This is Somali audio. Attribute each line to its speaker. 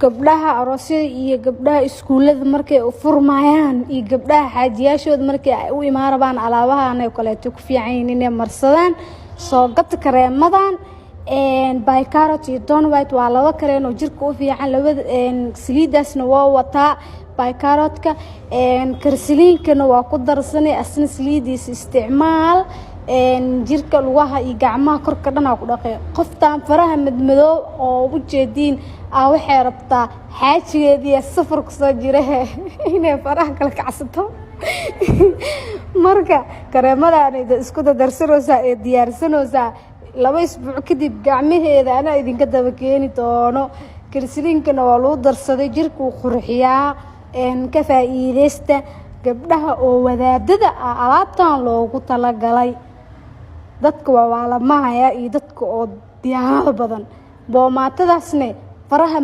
Speaker 1: Gabdhaha aroosyada iyo gabdhaha iskuullada markay u furmayaan iyo gabdhaha xaajiyaashooda markay ay u imaan rabaan, alaabahan oo kaleeto ku fiican yihiin inay marsadaan. Soo gata kareemadan Bicarot iyo Dawn White, waa laba kareen oo jirka u fiican. Labada saliidaasna waa wataa Bicarotka, karsaliinkana waa ku darsanay asna. Saliidiisa isticmaal, jirka, lugaha iyo gacmaha, korka dhan aa ku dhaqay. Qoftaan faraha madmadoob oo u jeediin ah waxay rabtaa xaajigeediiya safar kusoo jirahe inay faraha kala kacsato. Marka kareemadan isku dadarsanaysaa ee diyaarsanaysaa, 2 isbuuc kadib gacmaheeda anaa idinka daba keeni doono. Karsaliinkana waa lagu darsaday, jirka uu qurxiyaa. Ka faa'iideysta gabdhaha oo wadaadada ah, alaabtan loogu talagalay dadka waa waalamahaya iyo dadka oo diyaanada badan boomaatadaasne faraha.